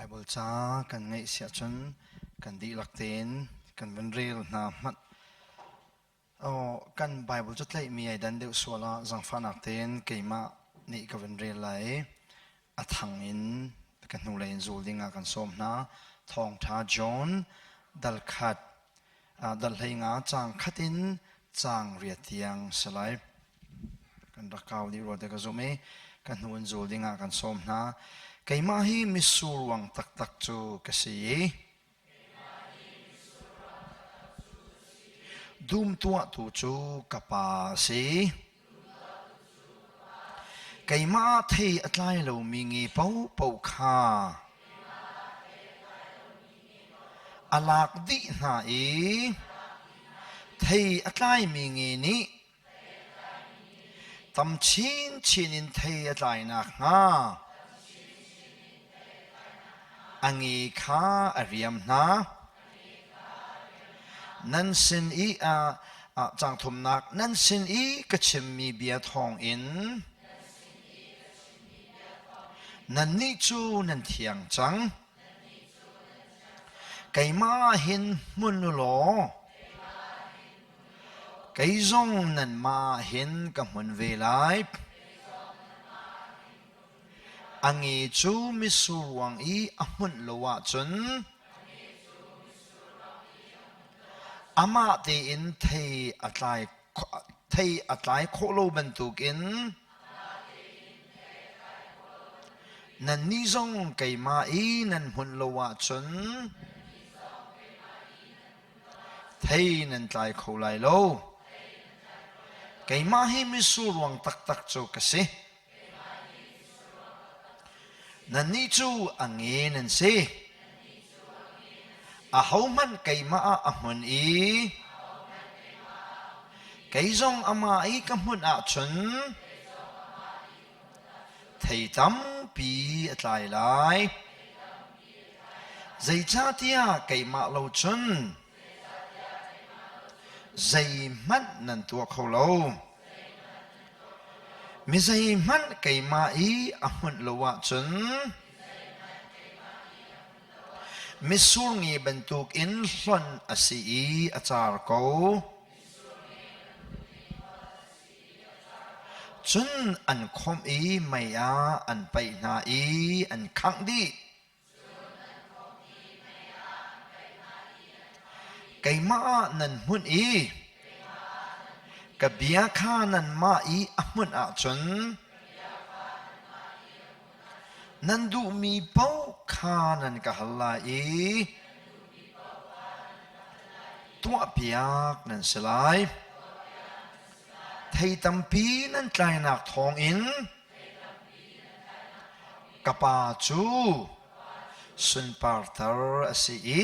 Baibal ca kan ngeih si ahcun kan dihlak tein kan van rel hna hmanh. Oh, kan Baibal cu tlaihmi ai dan deuh sual ah zangfahnak tein keimah nih ka van rel lai i a thang in ka hnulei in zul ding ah kan sawm hna. Thawngṭha John dal khat dal 15 caang khat in caang riat tiang si lai. Kan rak kau dih rua te ka zumh i ka hnu in zul ding ah kan sawm hna. Keimah hi mitsur ruang taktak cu ka si i dum tuahtu cu ka pa a si. Keimah ah thei a tlai lomi nge paohpaoh kha a lak dih hna i thei a tlaimi nge nih tam chinchin in thei a tlai nakhnga a nge kha a riam hna. Nan sin i caang thumnak nan sin i ka chimmi bia thawngin nannih cu nan thiang cang. Keimah ah hin hmun u law kei zong nanmah ah hin ka hmun ve lai. A nge cu mitsur ruang i a hmunh lo ahcun amah tein thei a tlai thei a tlai khawh lo bantukin nannih zong keimah i nan hmunh lo ahcun thei nan tlai kho lai lo. Keimah hi mitsur ruang taktak cu ka si. Nannih cu a nge nan si. Ahohmanh keimah ah a hmun i kei zong amah i ka hmunh ahcun thei tampi a tlai lai. Zeicahtiah keimah lo cun zeihmanh nan tuah kho lo. Mi zeihmanh keimah i a hmunh lo ahcun mitsur nge bantukin hlonh a si i a car ko. Cun an khawmh i mei ah an paih hna i an khangh dih. Keimah ah nan hmunh i ka bia kha nanmah i a hmunh ahcun nan duhmi paoh kha nan ka hal lai i tuahpiak nan si lai. Thei tampi nan tlainak thawngin Ka pa cu sunparter a si i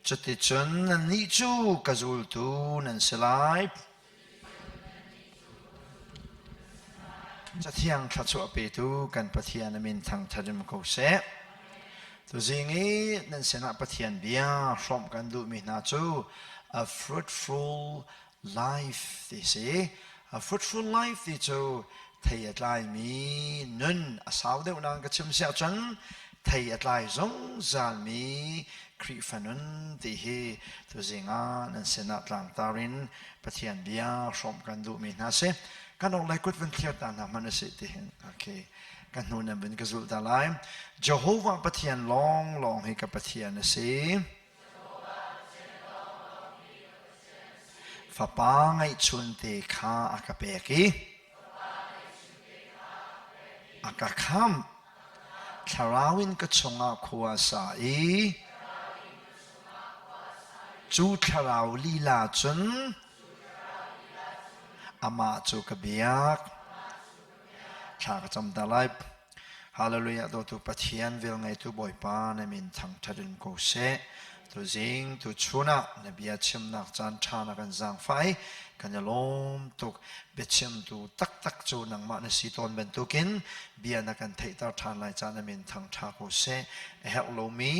cuticun nannih cu ka zultu nan si lai. Cathiang thluachuah petu kan Pathian a min thangṭhat in ko seh. Tuzing i nan sinah Pathian bia hrawmh kan duhmi hna cu a fruitful life ti si. A fruitful life ti cu thei a tlaimi nun a sau deuh nain ka chim si ahcun thei a tlai zungzalmi Khrihfa nun ti hi tuzing ah nan sinah tlangtar in Pathian bia hrawmh kan duhmi hna si. Kan orhlei kut van thliar ta hna hmanh a si ti hin okay ka hnu nan vun ka zulh ta lai. Jehovah Pathian lawnglawng hi ka Pathian a si. Fapa ngeihchunte kha a ka pek i a ka khamh. Thlarau in ka chungah khua a sa i cu thlarau lila cun amah cu ka biak. Thla ka cam ta lai. Hallelujah dawtu Pathian velngeitu Bawipa na min thangṭhat in ko seh. Tuzing tuchun ah na bia chimnak caan ṭha na kan zaangfah i kan i lawm tuk. Biachimtu taktak cu nangmah na si tawn bantukin bia na kan theihter ṭhan lai caan na min thangṭha ko seh. A herh lomi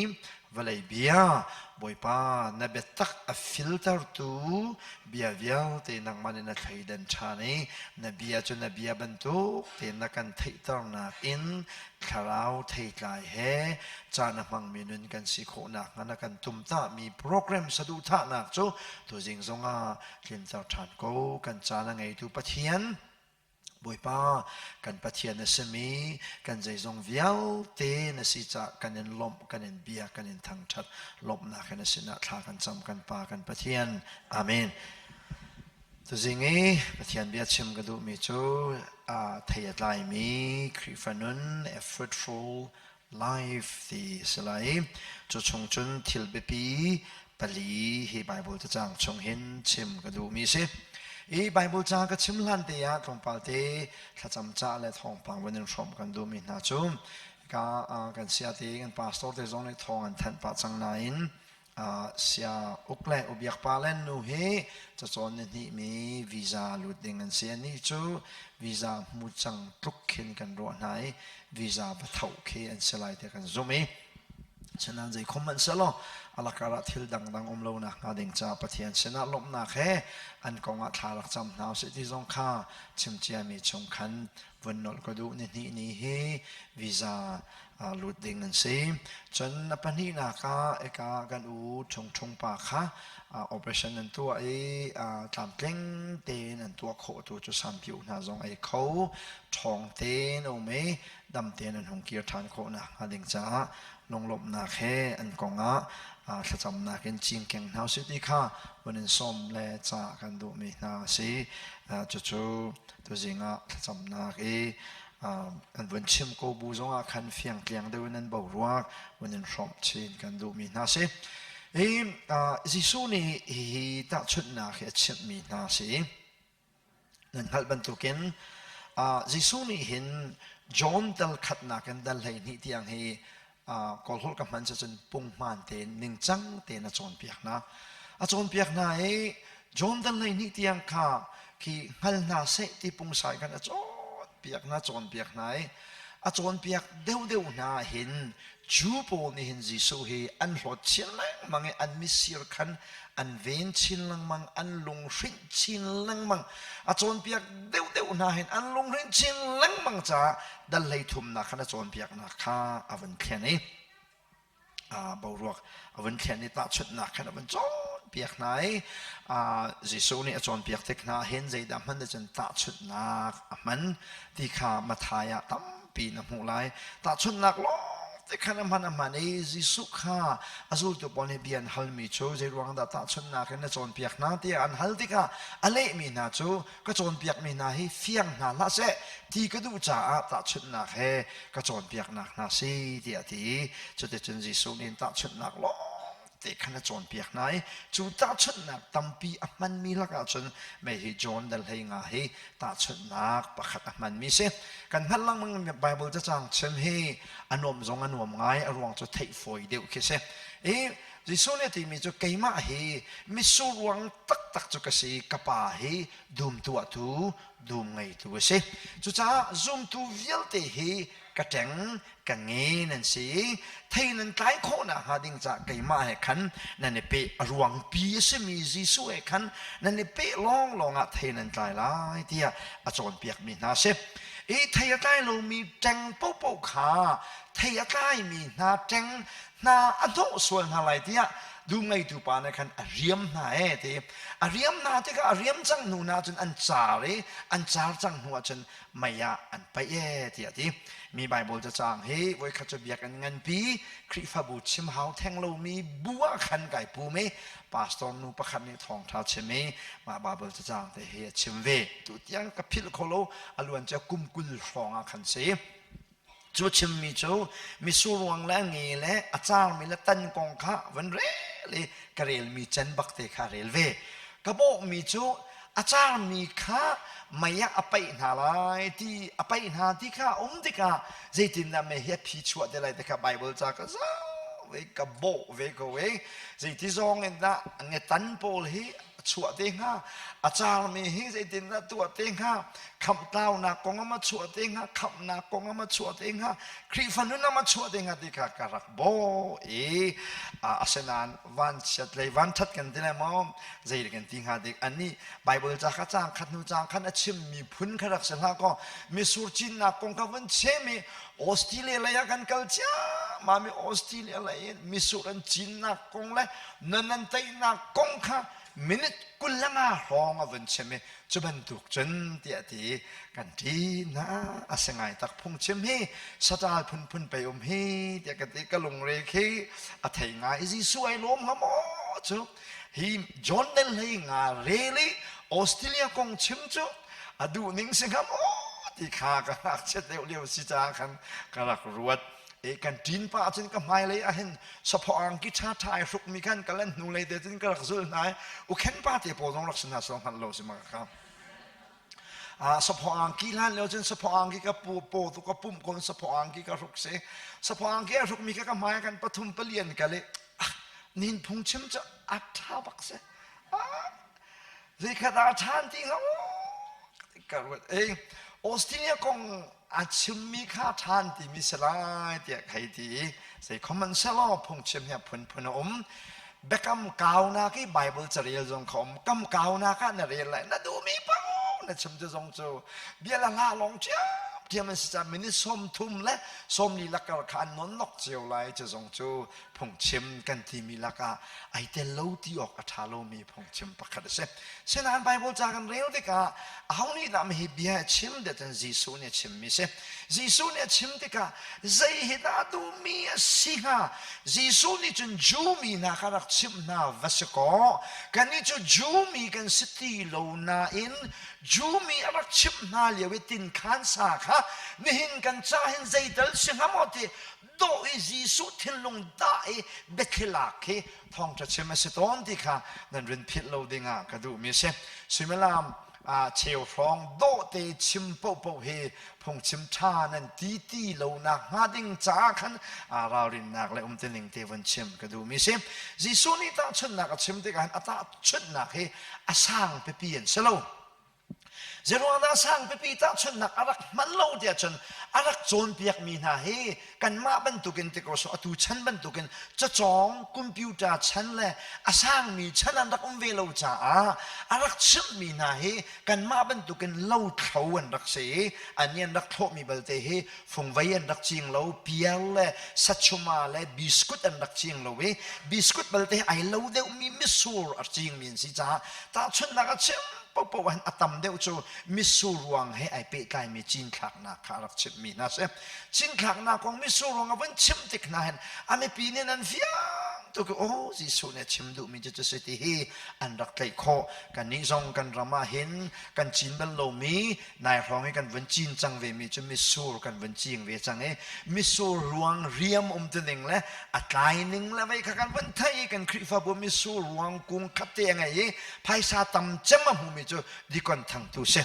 Vawlei bia, Bawipa na biatak a filtertu bia vialte nangmah nih na thleidan ṭhan i na bia cu na bia bantuk tein na kan theihternak in thlarau theitlai he caan a hmangmi nun kan si khawh nakhnga na kan tumtahmi program saduhthahnak cu tuzing zongah tlinter ṭhan ko. Kan caan a ngeitu Pathian, Bawipa, kan Pathian na simi, kan zeizong vialte na si caah kan in lawmh, kan in bia, kan in thangṭhat. Lawmhnak he na sinah thla kan cam, kan Pa, kan Pathian. Amen. Tuzing i Pathian bia chim ka duhmi cu thei a tlaimi Khrihfa nun, a fruitful life ti a si lai. Cu chung cun thil biapi pali hi Bible cacang chung hin chim ka duhmi si. I Bible ca ka chim hlan te ah tlawmpal te thlacam ca le thawngpang vun in hrawm kan duhmi hna cu ka kan sia te kan pastor te zong nih thawng an thanh pah cang nain sia uk le ubiak pa le nu hi cacawn ni hnih mi visa lut ding an si. Anih cu visa hmu cang tluk khin kan ruah hna i visa va tho khi an si lai tiah kan zumh i Asinain zei khom hmanh sehlaw alakar ah thil dangdang um lo nak hnga ding caah Pathian sinah lawmhnak he an kong ah thla rak cam hna usih ti zong kha chim ciami chung khan vun nolh ka duh. Ni hnih ni hi visa lut ding an si. Cun a pahnihnak ah eka kan u Ṭhung Ṭhung pa kha operation an tuah i tlamtling tein an tuah khawh tu cu sampiu hna zong ei kho ṭhawng tein a um i dam tein an hung kir ṭhan khawh nakhnga ding caah lunglawmhnak he an kong ah thlacamnak in cingkeng hna usih ti kha vun in sawm le ca kan duhmi hna a si. Cucu tuzing ah thlacamnak i an vun chim ko bu zongah khan fiangtliang deuh in an boruak vun in hrawmh chin kan duhmi hna si. Hi Jesuh nih hihi tahchunhnak hi a chimhmi hna si. Nan hngalh bantukin Jesuh nih hin John dal khatnak in dal 12 tiang hi Kawlholh ka hman cun punghman tein ningcang tein a cawnpiak hna. A cawnpiak hna i John dal 12 tiang kha khi hngal hna seh ti pungsai khan a cawnpiak hna cawnpiak hna i a cawnpiak deuhdeuh hna hin Jew pawl nih hin Jesuh hi an hlawt chin lengmang i an mitsir khan an ven chin lengmang, an lunghrinh chin lengmang. A cawnpiak deuhdeuh hna hin an lunghrinh chin lengmang caah dal hlei thumnak khan a cawnpiaknak kha a vun thlen i boruak a vun thlen i tahchunhnak khan a vun cawnpiak hna i Jesuh nih a cawnpiak tik hna hin zeidah hman cun tahchunhnak a hman ti kha Matthai ah tampi na hmuh lai. Tahchunhnak lawng te khan a hman a hman i Jesuh kha a zultu pawl nih bia an halmi cu zeiruang dah tahchunhnak in na cawnpiak hna tiah an hal tikah a lehmi hna cu ka cawnpiakmi hna hi fiang hna hlah seh ti ka duh caah tahchunhnak he ka cawnpiaknak hna si tiah a ti i cuticun Jesuh nih tahchunhnak lawng te khan a cawnpiak hna i cu tahchunhnak tampi a hmanmi lakah cun mei hi John dal 15 hi tahchunhnak pakhat a hmanmi si. Kan hngalh lengmang Bible cacang chim hi a nuam zong a nuam ngai a ruang cu theih fawi deuh khi si. I Jesuh nih a timi cu keimah hi mitsur ruang taktak cu ka si ka pa hi dum tuahtu dum ngeitu a si. Cucaah zumtu vialte hi ka ṭeng ka nge nan si i thei nan tlai khawh nakhnga ding caah keimah he khan nan i peh a ruangpi a simi Jesuh he khan nan i peh lawnglawng ah thei nan tlai lai tiah a cawnpiakmi hna a si. I thei a tlai lomi ṭeng paohpaoh kha thei a tlaimi hna ṭeng hna a hnawh sual hna lai tiah dum ngeitu pa nih khan a riam hna e ti a riam hna tikah a riam cang hnu hna cun an car i an car cang hnu ah cun mei ah an paih e tiah a ti mi Bible cacang hi voikhat cu biakinn nganpi Khrihfabu chim hau theng lomi bu ah khan kai pum i pastor nu pakhat nih thawngṭha chim i mah Bible cacang te hi a chim ve tu tiang ka philh kho lo a luan cia kum 20 hrawng ah khan si Cu chimmi cu mitsur ruang le a nge le a carmi le tan kong kha van rel i ka relmi can bakte kha rel ve. Ka bawhmi cu a carmi kha mei ah a paih hna lai ti a paih hna ti kha a um tikah zeitindah mei hi a phi chuah te lai ti kha Bible ca ka zoh ve ka bawh ve ko e. Zeiti zong in dah ngetan pawl hi. chuah te hnga? A carmi hi zeitindah tuah te hnga? Khamhtlaunak kong ah chuah te hnga? Khamhnak kong ah chuah te hnga? Khrihfa nun ah chuah te hnga ti kha ka rak bawh i asinain vanchiat lei vanṭhat kan ti lai maw? Zei kan ti hnga dik? Anih Bible ca kha caang khat hnu caang khat a chimmi phun kha rak si hlah kaw mitsur cinnak kong kha vun chim i Australia lei ah kan kal ciammam i Australia lei in mitsur an cinnak kong le non an teinak kong kha minute 25 hrawng a vun chim i cu bantuk cun tiah ti kan ṭi na a si ngai tak phungchim hi saṭal phunphun pei um hi tiah ka ti ka lungre khi a thei ngai Jesuh ai lawm hnga maw cu hi John Del hlei nga rel i Australia kong chim cu a duh ning si hnga maw ti kha ka ngakchiat deuh lio si caah khan ka rak ruat e kan ṭin pa cun ka hmailei ah hin saphaw angki ṭha ṭha ai hrukmi khan ka lan hnulei te cun ka rak zul hna i ukhen pa te pawl zong rak si hna sawng hngalh lo si ma kha saphaw angki hlan lio cun saphaw angki ka pu paw tu ka pumh kon saphaw angki ka hruk si saphaw angki a hrukmi kha ka hmai kan pathum palian kal i nin phung chim cu a ṭha bak si zeikhat ah ṭhan ti hnga ka ruat ei Australia kong a chimmi kha ṭhan timi si lai tiah ka hei ti i zei khom selaw phungchim hi a phunphun a um biakam kaunak i Bible carel zong kha um kam kaunak ah na rel lai na duhmi paoh na chim cu zong cu bia la hla lawng ṭhiamṭhiam an si caah minute 30 le 40 lakar kha an non nok cio lai cu zong cu phungchim kan timi lakah ai tel lo ti awk a ṭha lomi phungchim pakhat a si. Sinain Bible ca kan rel tikah aho nih dah hi bia a chim tiah cun Jesuh nih a chimmi si. Jesuh nih a chim tikah zei hi dah duhmi a si hnga? Jesuh nih cun Jew mi hna kha rak chimh hna va si kaw kannih cu Jew mi kan si ti lo nain Jew mi a rak chimh hna lio i tinkhan sa kha nihin kan ca hin zeital si hnga maw ti dawh i Jesuh thinlung dah i biathli lak khi thawngṭha chim a si tawn ti kha nan rin philh lo dingah ka duhmi a si. Suimilam cheu hrawng dawhte chim paohpaoh hi phungchim ṭha nan ti ti lo nak hnga ding caah khan ralrinnak le umtuning te vun chim ka duhmi si. Jesuh nih tahchunhnak a chim tikah a tahchunhnak hi a sang pipi an si lo. Zeiruangdah sang pipi tahchunhnak a rak hman lo tiah cun a rak cawnpiakmi hna hi kanmah bantukin ti ko sawh atu chan bantukin cacawng computer chan le a sangmi chan an rak um ve lo caah a rak chimhmi hna hi kanmah bantukin lothlo an rak si i an an rak thlawhmi balte hi fungvei an rak cing lo piar le sachuma le biskut an rak cing lo i biskut balte ai lo deuhmi mitsur a cingmi an si caah tahchunhnak a chim paohpaoh ah a tam deuh cu mitsur ruang he ai pehtlaimi cinthlaknak kha a rak chimhmi hna si. Cinthlaknak kong mitsur ruang a vun chim tik hna hin a mipi nih nan fiang tuk i aw Jesuh nih a chim duhmi cu cu si ti hi an rak tlaih khawh. Kannih zong kan ram ah hin kan cin bal lomi nai hrawng i kan vun cin cang vemi cu mitsur kan vun cing ve cang i mitsur ruang riam um tining le a tlai ning le vei kha kan vun thei i kan Khrihfabu mitsur ruang kung khat te a ngei i phaisa tam cem a hmumi cu dikon thangtu si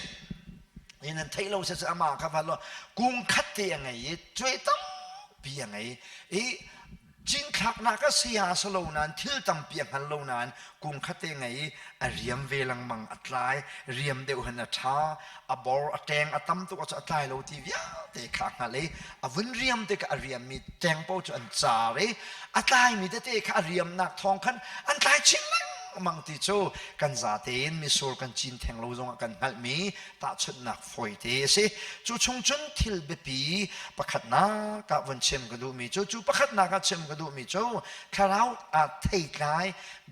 in an theih lo se amah kha va lo kung khat te a ngei i cuai tampi a ngei i cinthlaknak a si ha si lo nain thil tampi a hngal lo nain kung khat te ngei i a riam ve lengmang a tlai riam deuh hin a ṭha a bor a ṭeng a tam tuk a tlai lo ti vialte kha a hngalh i a vun riam tikah a riammi ṭeng paoh cu an car i a tlaimi tete kha a riamnak thawng khan an tlai chin lengmang ti cu kan zate in misur kan cin theng lo zongah kan hngalhmi tahchunhnak fawite a si. Cu chung cun thil biapi pakhatnak ah vun chim ka duhmi cu cu pakhatnak ah chim ka duhmi cu thlarau ah theitlai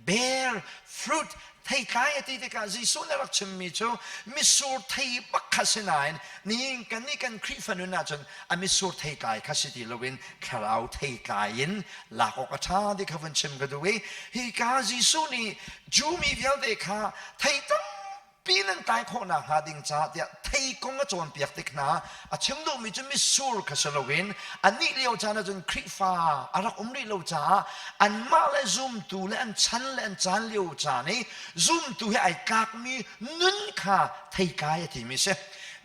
bear fruit theitlai a ti tikah Jesuh nih a rak chimmi cu mitsur thei bak kha si nain nihin kan nih kan Khrihfa nun ahcun a mitsur theitlai kha si ti loin thlarau theitlai in lak awk a ṭha ti kha vun chim ka duh i hika Jesuh nih Jew mi vialte kha thei tampi nan tlai khawh nakhnga ding caah tiah thei kong a cawnpiak tik hna a chim duhmi cu mitsur kha si loin anih lio caan ahcun Khrihfa a rak um rih lo caah anmah le zumtu le an chan le an caan lio caan i zumtu he ai tlakmi nun kha theitlai a timi si.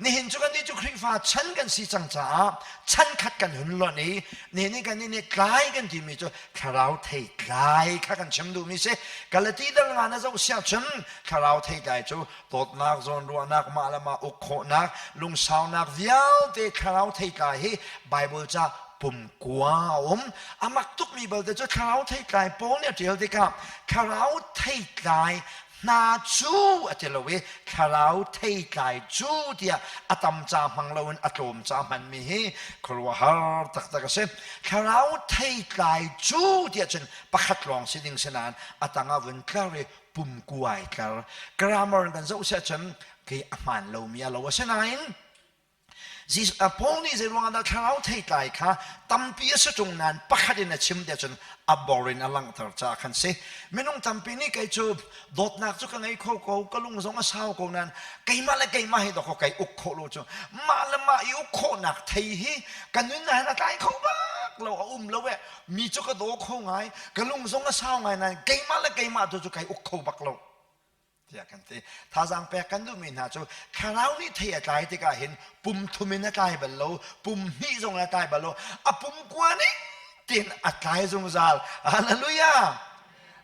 Nihin cu kan nih cu Khrihfa chan kan si cang caah chan khat kan hun lonh i nihin ni kan nih nih tlai kan timi cu thlarau thei tlai kha kan chim duhmi si. Galati dal nga na zoh siah cun thlarau thei tlai cu dawtnak, zawnruahnak, mah le mah uk khawhnak, lungsaunak vialte thlarau thei tlai hi Bible ca pumkua a um. A mak tukmi balte cu thlarau theitlai Paul nih a ṭial tikah thlarau theitlai hna cu a ti lo i thlarau theitlai cu tiah a tam ca hmang loin a tlawm ca hmanmi hi khuaruahhar taktak a si. Thlarau theitlai cu tiah cun pakhat lawng si ding si nain a tang ah vun tlar i pumkua ai tlar. Grammar in kan zoh siah cun kei a hmaan lomi a lo. Asinain Paul nih zeiruang ah dah thlarau theitlai kha tampi a si ṭung nain pakhat in a chim tiah cun a bor in a langhter caah khan si. Minung tampi nih kei cu dawtnak cu ka ngei kho ko, ka lung zong a sau ko nain keimah le keimah hi dawkaw kai uk khawh lo cu mah le mah i uk khawhnak thei hi ka nun ah hin a tlai kho bak lo, a um lo eh. Mi cu ka daw kho ngai, ka lung zong a sau ngai nain keimah le keimah tu cu kai uk kho bak lo. tiah kan ti. Thazaang pek kan duhmi hna cu thlarau nih thei a tlai tikah hin pum thum in a tlai bal lo, pum hnih zong a tlai bal lo, a pum kua ning tein a tlai zungzal. Hallelujah!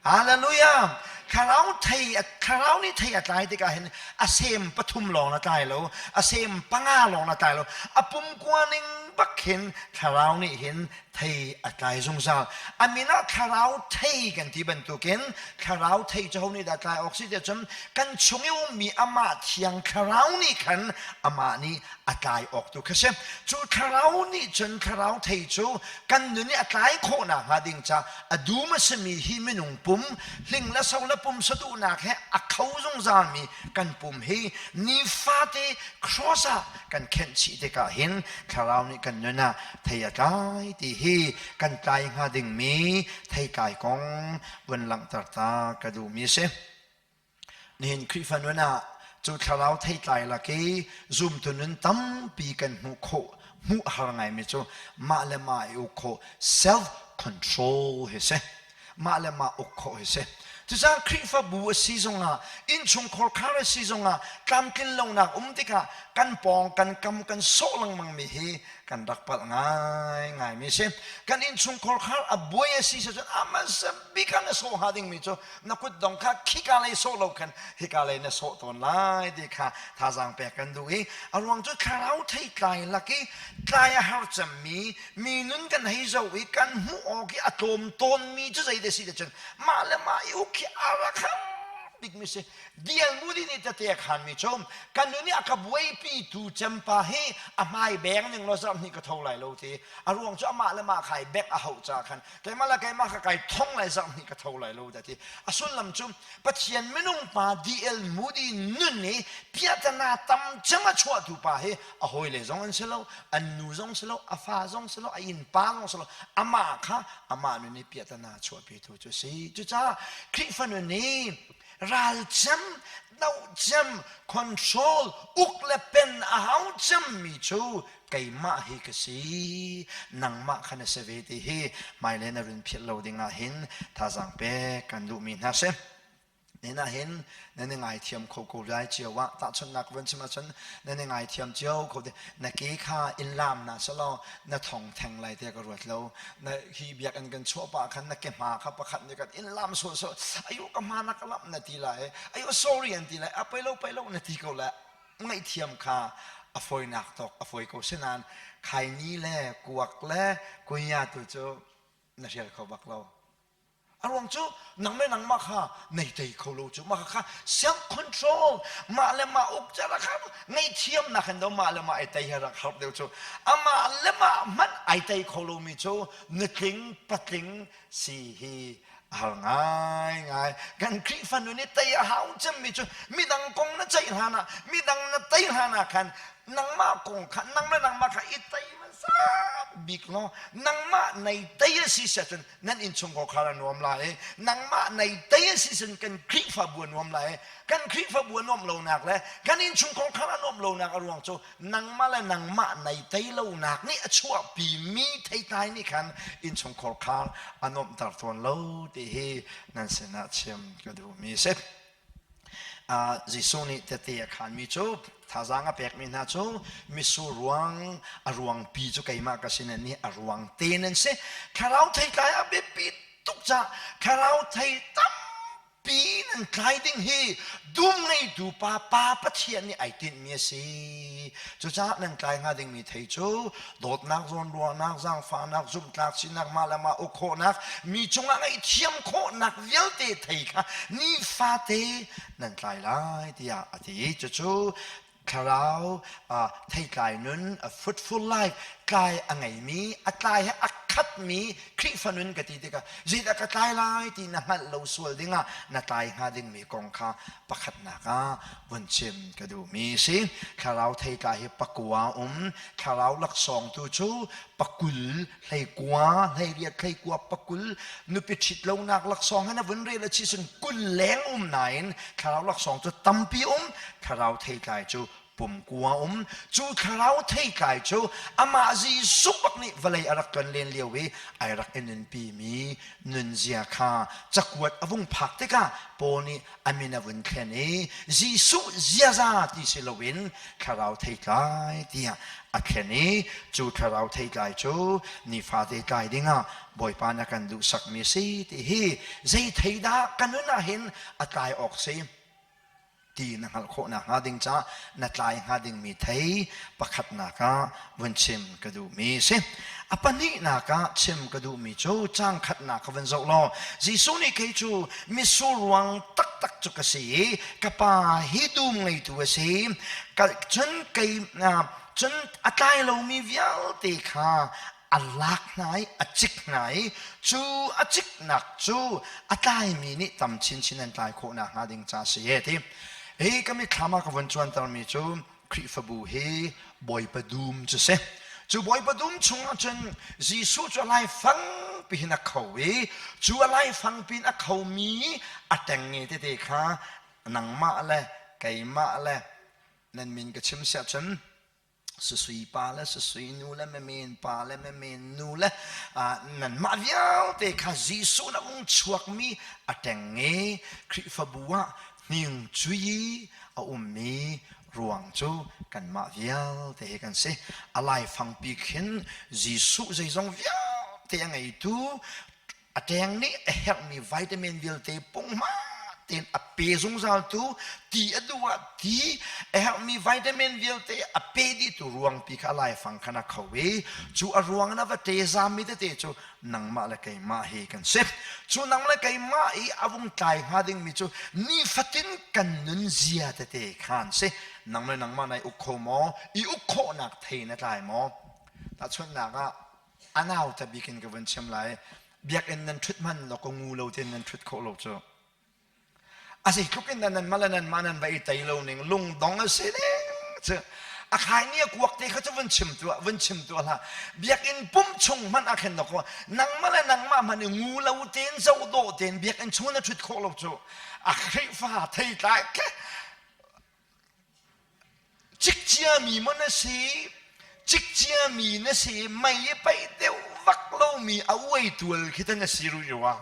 Hallelujah! Thlarau thei thlarau nih thei a tlai tikah hin a sem pathum lawng a tlai lo, a sem panga lawng a tlai lo, a pum kua ning bak hin thlarau nih hin thei a tlai zungzal. A min ah thlarau thei kan ti bantukin thlarau thei cu ho nih dah tlai awk si tiah cun kan chung i ummi amah thiang thlarau nih khan amah nih a tlai awk tu kha si. Cu thlarau nih cun thlarau thei cu kan nun i a tlai khawh nakhnga ding ca a dum a simi hi minung pum hling le so le pum saduhnak he a kho zungzalmi kan pum hi nifate cross ah kan khenh chih tikah hin thlarau nih kan nun ah thei a tlai ti hi kan tlai hnga dingmi theitlai kong vun langhter ta ka duhmi a si. Nihin Khrihfa nun ah cu thlarau theitlai lak i zumtu nun tampi kan hmuh khawh hmuh har ngaimi cu mah le mah i uk khawh self control hi si. Mah le mah uk khawh hi si. Cucaah Khrihfabu a si zongah innchungkhar khar a si zongah tlamtlin lonak um tikah kan pawng kan kam kan sawh lengmangmi hi kan rak palh ngaingaimi si. Kan innchungkhar khar a buai a si cun a hmasa bik ah na sawh hnga dingmi cu na kutdong kha khika lei sawh lo khan hika lei na sawh tawn lai ti kha thazaang pek kan duh i a ruang cu thlarau theitlai lak i tlai a har cemmi mi nun kan hei zoh i kan hmuh awk i a tlawm tawnmi cu zei te si te cun mah le mah i uk khi a rak har bikmi si. D.L. Moody nih tete a khanmi cu kan nun i a ka buaipi tu cempa hi a hmai beng ning law zarh hnih ka tho lai lo ti. A ruang cu amah le mah khai bek a hauh ca khan keimah le keimah kha kai thong lai zarh hnih ka tho lai lo ti. A sullam cu Pathian minung pa D.L. Moody nun i piahtana tam cem a chuahtu pa hi a hawile zong an si lo, an nu zong si lo, a fa zong si lo, a innpa zong si lo, amah kha amah nun i piahtana chuahpitu cu a si. Cucaah Khrihfa nun i ralcem, dohcem, control, uk le pen a hau cemmi cu keimah hi ka si, nangmah kha na si ve ti hi hmailei na run philh lo ding ah hin thazaang pek kan duhmi hna si. Nen ah hin nan i ngaithiam kho ko lai cio ah tahchunhnak van chim ahcun nan i ngaithiam cio kho te na ke kha in lam na selaw na thong theng lai tiah ka ruat lo. Na hi biakinn kan chuah pah khan na ke hma kha pakhat nih kan in lam sual sual ayu ka hma na ka lamh na ti lai ayu sorry an ti lai a pei lo pei lo na ti ko lai. Ngaihthiam kha a fawinak tawk a fawi ko sinain khaini le kuak le kunya tu cu na hrial kho bak lo. A ruang cu nang le nangmah kha nei tei kho lo cu mah kha self control mah le mah uk cara kha ngaihthiamnak in do mah le mah ai tei he rak harp deuh cu amah le mah hmanh ai tei kho lomi cu nutling patling si hi a har ngaingai. Kan Khrihfa nun i tei a hau cemmi cu midang kong na ceih hlan ah midang na tei hlan ah khan nangmah kong kha nang le nangmah kha i tei hmasa bik law nangmah nei tei a si siah cun nan innchungkhar khar a nuam lai i nangmah nei tei a si cun kan Khrihfabu a nuam lai i kan Khrihfabu a nuamh lonak le kan innchungkhar khar a nuamh lonak a ruang cu nangmah le nangmah nei tei lonak nih a chuahpi mi theitlai nih khan innchungkhar khar a nuamhter tawn lo ti hi nan sinah chim ka duhmi a si. Jesuh nih tehte a khanmi cu. Thazaang a pekmi hna cu mitsur ruang a ruangpi cu keimah ka si nan nih a ruang te nan si. Thlarau theitlai a biapi tuk caah thlarau thei tampi nan tlai ding hi dum ngeitu pa pa Pathian nih ai tinhmi a si. Cucaah nan tlai hnga dingmi thei cu dawtnak, zawnruahnak, zaangfahnak, zumhtlak sinak, mah le mah uk khawhnak, mi cungah ngaihthiam khawhnak vialte thei kha nifate nan tlai lai tiah a ti. Cucu thlarau theitlai nun, a fruitful life tlai a ngeimi, a tlai he a khatmi Khrihfa nun ka ti tikah zeidah ka tlai lai ti na hngalh lo sual dingah na tlai hnga dingmi kong kha pakhatnak ah vun chim ka duhmi si. Thlarau theitlai hi pakua um, thlarau laksawng tu cu pakul 19 18 19 pakul nupi ṭhit lonak laksawng he na vun rel a chi cun 20 leng um nain thlarau laksawng cu tampi um thlarau theitlai cu pumkua um cu thlarau theitlai cu amah Jesuh bak nih vawlei a rak tlon len lio i ai rak i nunpi mi nunzia kha cakuat a vung phak tikah Paul nih a min a vun thlen i Jesuh ziaza ti si loin thlarau theitlai tiah a thlen i cu thlarau theitlai cu nifate tlai dingah Bawipa na kan duhsakmi si ti hi zei thei dah ka nun ah hin a tlai awk si ti na hngalh khawh nakhnga ding caah na tlai hnga dingmi thei pakhatnak ah vun chim ka duhmi si. A pahnihnak ah chim ka duhmi cu caang khatnak ka vun zoh law Jesuh nih kei cu mitsur ruang taktak cu ka si i ka pa hi dum ngeitu a si. Cun kei cun a tlai lomi vialte kha a lak hna i a cik hna i cu a ciknak cu a tlaimi nih tam chinchin an tlai khawh nakhnga ding ca si e ti. Hi ka mitthlam ah ka vun cuantermi cu Khrihfabu hi Bawipa dum cu si. Cu Bawipa dum chungah cun Jesuh cu a laifang pihin a kho i cu a laifang pin a khomi a ṭengnge tete kha nangmah le keimah le nan min ka chim siah cun susui pa le susui nu le memen pa le memen nu le nanmah vialte kha Jesuh na vung chuakmi a ṭengnge Khrihfabu ah hning cui a ummi ruang cu kanmah vialte hi kan si. A laifangpi khin Jesuh zeizong vialte a ngeitu a ṭeng nih a herhmi vitamin vialte punghma tein a pe zungzaltu ti a duh ah ti a herhmi vitamin vialte a pe dihtu ruangpi kha a laifang khan a kho i cu a ruang in a va ṭezammi tete cu nangmah le keimah hi kan si. Cu nang le keimah i a vung tlai hnga dingmi cu nifatin kan nun zia tete kha an si. Nang le nangmah nai uk kho maw? I uk khawhnak thei na tlai maw? Tahchunhnak ah a nauta bik in ka vun chim lai. Biakinn nan ṭhut hman law ka ngu lo tein nan ṭhut khawh lo cu. A zeitluk in nan mah le nan mah nan va i tei lo ning lungdong a si ning cu a khai ni a kuak te kha cu vun chim tuah vun chim tuah hlah biakinn pum chung hmanh ah khin dawk nangmah le nangmah hmanh i ngu lo tein zoh dawh tein biakinn chung na ṭhut khawh lo cu a Khrihfa theitlai ke cikciami maw na si cikciami na si mei i paih deuh vak lomi a uai tual khi ta na si rih rua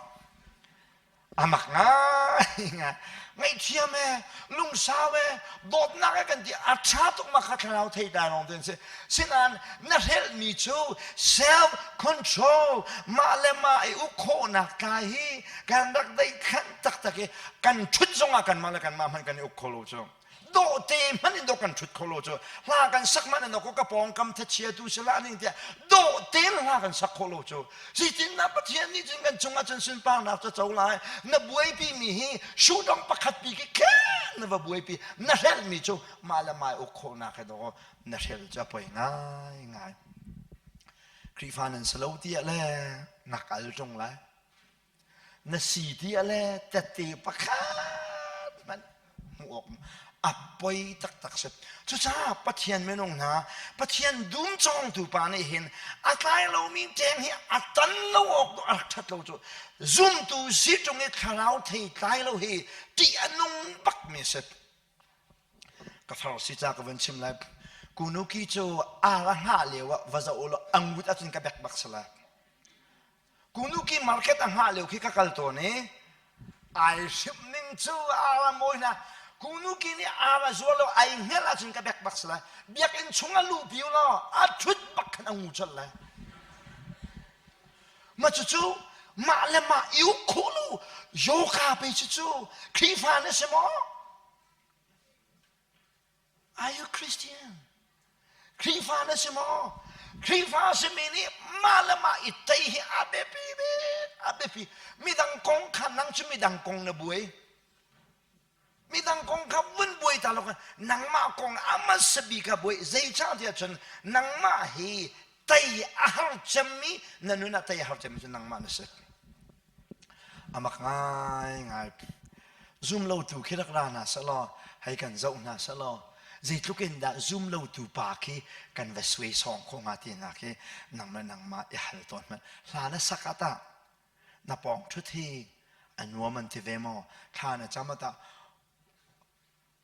A mak ngai. Ngaihthiam e, lungsau e, dawtnak e kan ti a ṭha tuk ma kha thlarau thei ta lawng ten si. Sinain na hrelhmi cu self control mah le mah i uk khawhnak tlai hi kan rak deih khanh taktak i kan ṭhut zongah kanmah le kanmah hmanh kan i uk kho lo cu. Dawhte hmanh in dawh kan ṭhut kho lo cu hla kan sak hmanh in dawh ka pawngkam thachia tu si la ning tiah dawhte in hla kan sak khawh lo cu zeitindah Pathian nih cun kan cungah cun sunparnak cu co lai na buaipi mi hi shudong pakhat pi khi khen na va buaipi na hrelhmi cu mah le mah uk khawhnak he dawh na hrel cu a poi ngai ngai Khrihfa nan si lo tiah le na kal ṭung lai Na si ti a le tette pakhat hmanh hmuh awk a poi taktak si. Cucaah Pathian minung hna, Pathian dum cawngtu pa nih hin a tlai lomi ṭeng hi a tan lo awk a rak ṭhat lo cu. Zumtu si ṭung i thlarau thei tlai lo hi ṭih a nung bakmi a si. Ka far si ca ka vun chim lai. Kunuki cu ar a hngah lio ah va zoh u law a ngut ahcun ka bek bak si lai. Kunuki market a hngah lio khi ka kal tawn i ai hrimh ning cu a mawi hna. Kunu ki nih ar a zuar lo ai hngelh ahcun ka bek bak si lai. Biakinn chung a luhpi u law a ṭhut bak khan a ngu colh lai. Ma cucu mah le mah i uk khawh lu yoga pe cucu Khrihfa na si maw? Are you Christian? Khrihfa na si maw? Khrihfa simi nih mah le mah i tei hi a biapi bik, a biapi. Midang kong kha nang cu midang kong na buai. Midang kong kha vun buai ta lo nangmah kong a hmasa bik ah buai. Zeicah tiah cun nangmah hi tei a har cemmi na nun ah tei a har cemmi cu nangmah na si. Amak ngaingai. Zumlotu khi rak ra hna sehlaw, hei kan zoh hna sehlaw, zeitluk in dah zumlotu pa khi kan va suai sawng khawh hnga ti hna khi nang le nangmah i hal tawn hmanh. Hla na sak ah tah na pawng ṭhut hi a nuam an ti ve maw? Thla na cam ah tah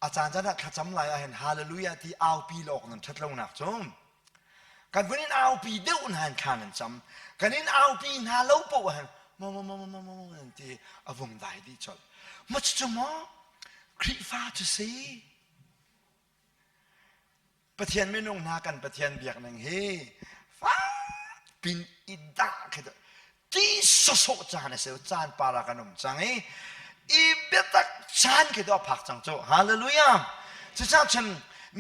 a caan caan ah thlacam lai ah hin hallelujah ti aupi lawk nan ṭhat lonak cu kan vun in aupi deuh hna in thla nan cam kan in aupi hna lo poh ah hin mo mo mo mo mo nan ti a vung dai dih colh ma cucu maw Khrihfa cu si Pathian minung hna kan Pathian biak ning hi fak pin i dah khi ti sawsawh caan a si caan para kan um cang i i biatak caan khi to a phak cang cu hallelujah cucaah cun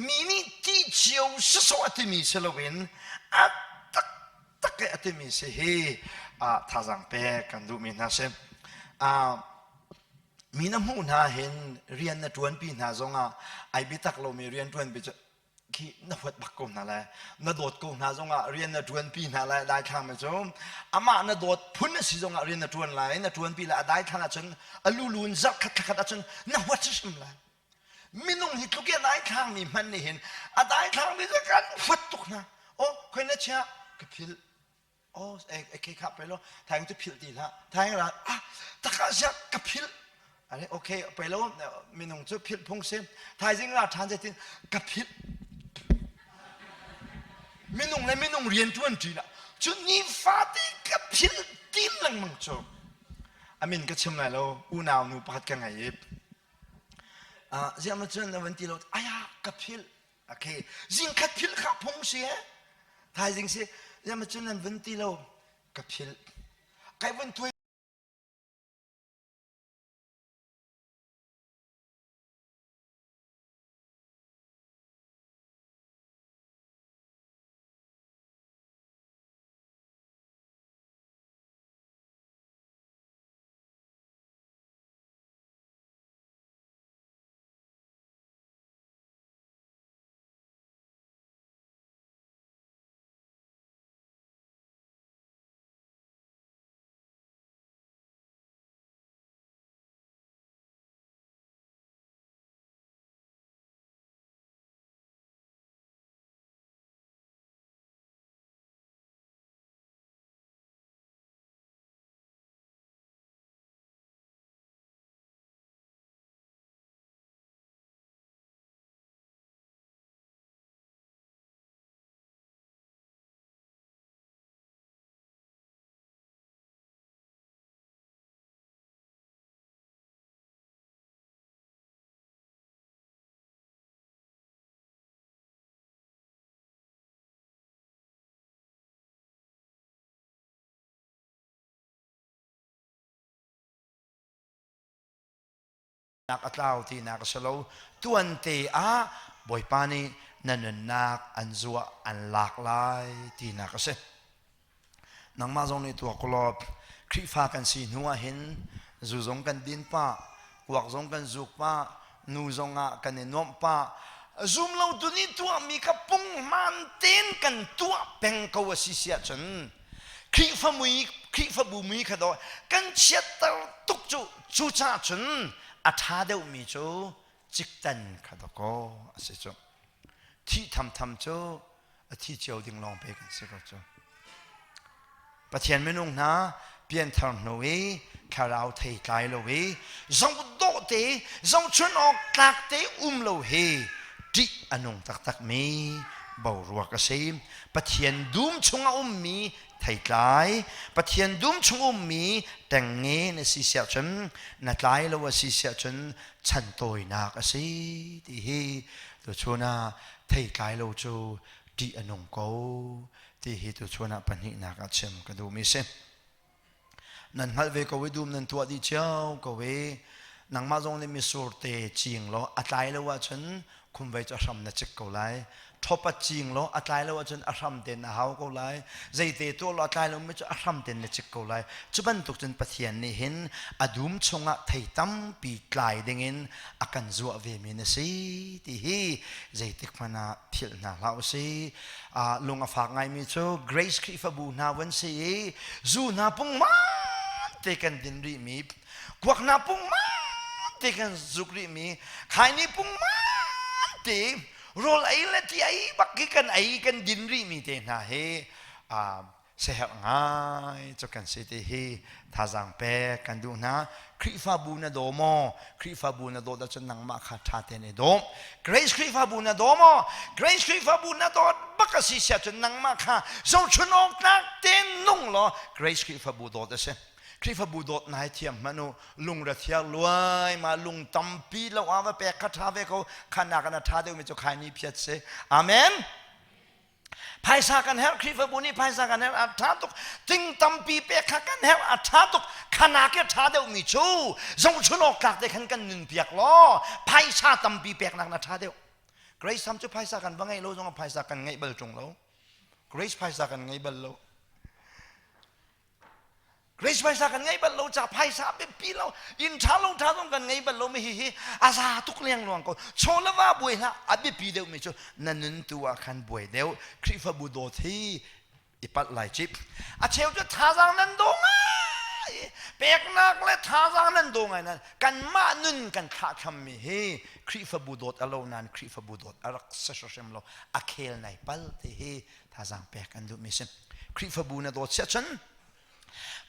mi nih ti cio sawsawh a timi si loin a taktak i a timi si hi thazaang pek kan duhmi hna si mi na hmuh hna hin rian na ṭuanpi hna zongah ai biatak lomi rian ṭuanpi cu khi na huat bak ko hna lai na dawt ko hna zongah rian na ṭuanpi hna lai daithlang mi cu amah na dawt phun a si zongah rian na ṭuan lai na ṭuanpi lai a daithlang ahcun a lulu in zarh khat khat ahcun na huat hrim lai minung hi tluk i a daithlang mi hmanh nih hin a daithlang mi cu kan huat tuk hna oh khoi na chia ka philh Oh, ke kha pe lo thaing cu philh ti hlah thaing ra ah taka sia ka philh ale okay pe lo minung cu philh phung si thaizing ra ṭhan zeitin ka philh minung le minung rian ṭuan ṭi la cu nifate ka philh tin lengmang cu amin ka chim lai lo unau nu pakhat ka ngei i ziah ma cun na van ti lo aya ka philh Okay, zingkhat philh kha phung si eh. Thaizing si, ziah cun nan vun ti lo, ka philh. Kai vun tuai a tlau tinak a si lo tuante ah Bawipa nih na nunnak an zuah an lak lai tinak a si nangmah zong nih tuak law Khrihfa kan si hnu ah hin zu zong kan din pah kuak zong kan zuk pah nu zong ah kan i nuamh pah zum lo tu nih tuahmi kha punghman tein kan tuah peng ko a si si ahcun Khrihfa mui Khrihfabu mui kha daw kan chiatter tuk cu cucaah cun a ṭha deuhmi cu ciktan kha dawkaw a si cu thih thamtham cu a thi cio ding lawng pe kan si ko cu Pathian minung hna pianthar hnu i thlarau thei tlai lo i zoh dawh te zohchun awk tlak te um lo hi ṭih a nung taktak mi Boruak a si. Pathian dum chung a ummi theitlai, Pathian dum chung ummi ṭengnge na si siah cun, na tlai lo a si siah cun chan tawinak a si ti hi tuchun ah theitlai lo cu ṭih a nung ko ti hi tuchun ah pahnihnak ah chim ka duhmi si. Nan hngalh ve ko i dum nan tuah dih cio ko i nangmah zong nih misur te ciing law a tlai lo ahcun khumvei cu a hram na cik ko lai. Ṭhawpat ciing law a tlai lo ahcun a hram tein a hau ko lai. Zeite tuah law a tlai lomi cu a hram tein na cik ko lai. Cu bantuk cun Pathian nih hin a dum chungah thei tampi tlai dingin a kan zuah vemi na si ti hi zeitik hmanh ah philh hna hlah u sih. Lung a fak ngaimi cu Grace Khrihfabu hna van si i zu hna pungman te kan din rihmi, kuak hna pungman te kan zuk rihmi, khaini pungman te rawl ei le ti ei bak hi kan ei kan din rihmi te hna hi siaherh ngai cu kan si ti hi thazaang pek kan duh hna. Khrihfabu na daw maw? Khrihfabu na dawt ahcun nangmah kha ṭha tein i dawm. Grace Khrihfabu na daw maw? Grace Khrihfabu na dawt bak a si siah cun nangmah kha zohchun awk tlak tein nung law Grace Khrihfabu dawt a si. Khrihfabu dawt nai thiam hmanh u lungre thiar luai ma lung tampi lo ah va pek kha ṭha ve ko khanak in a ṭha deuhmi cu khaini phiat si. Amen. Phaisa kan herh, Khrihfabu nih phaisa kan herh, a ṭha tuk. Ting tampi pek kha kan herh, a ṭha tuk. Khanak i a ṭha deuhmi cu zohchun awk tlak te khan kan nun piak law phaisa tampi peknak na ṭha deuh. Grace Sam cu phaisa kan va ngeih lo zongah phaisa kan ngeih bal ṭung lo. Grace phaisa kan ngei bal lo. Grace phaisa kan ngei bal lo ca phaisa biapi lo inn ṭha lo ṭha zong kan ngei bal lo mi hihi a za tuk lengluang ko chaw le va buai hlah a biapi deuh mi cu na nun tu ah khan buai deuh Khrihfabu dawt hi i palh lai cip a cheu cu thazaang nan do ngai peknak le thazaang nan do ngai nan kanmah nun kan thlahthlam mi hi Khrihfabu dawt a lo nain Khrihfabu dawt a rak si hrim lo a khel nai pal ti hi thazaang pek an duh mi si Khrihfabu na dawt siah cun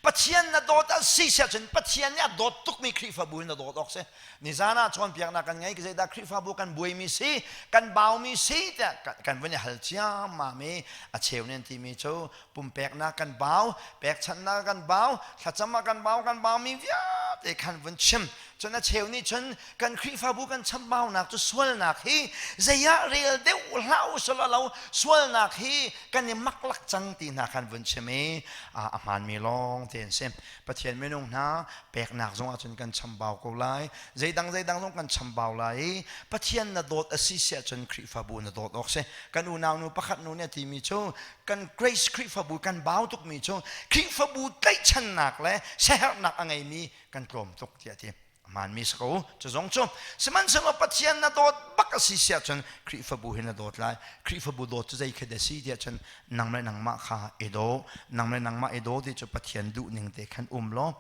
Pathian na dawt a si siah cun Pathian nih a dawt tukmi Khrihfabu na dawt awk si. Nizan ah cawnpiaknak kan ngei zeidah Khrihfabu kan buaimi si, kan baumi si tiah kan vun i hal ciammam i a cheu nih an timi cu pumpeknak kan bau, pekchanhnak kan bau, thlacam ah kan bau, kan baumi vialte khan vun chim. Cun a cheu nih cun kan Khrihfabu kan chambaunak cu sualnak hi zei ah rel deuh hlah u selaw lo sualnak hi kan i maklak cang ti hna khan vun chim i a hmaanmi lawng te an si. Pathian minung hna peknak zong ahcun kan chambau ko lai. Zeidang zeidang zong kan chambau lai i Pathian na dawt a si si ahcun Khrihfabu na dawt awk si. Kan unau nu pakhat nu nih a timi cu kan Grace Khrihfabu kan bau tukmi cu Khrihfabu tlaihchannak le siaherhnak a ngeimi kan tlawm tuk tiah a ti hmaanmi si ko cu zong cu sihmanhsehlaw Pathian na dawt bak a si siah cun Khrihfabu hi na dawt lai Khrihfabu dawt cu zei khi dah si tiah cun nang le nangmah kha i daw nang le nangmah i daw ti cu Pathian duh ning te khan um law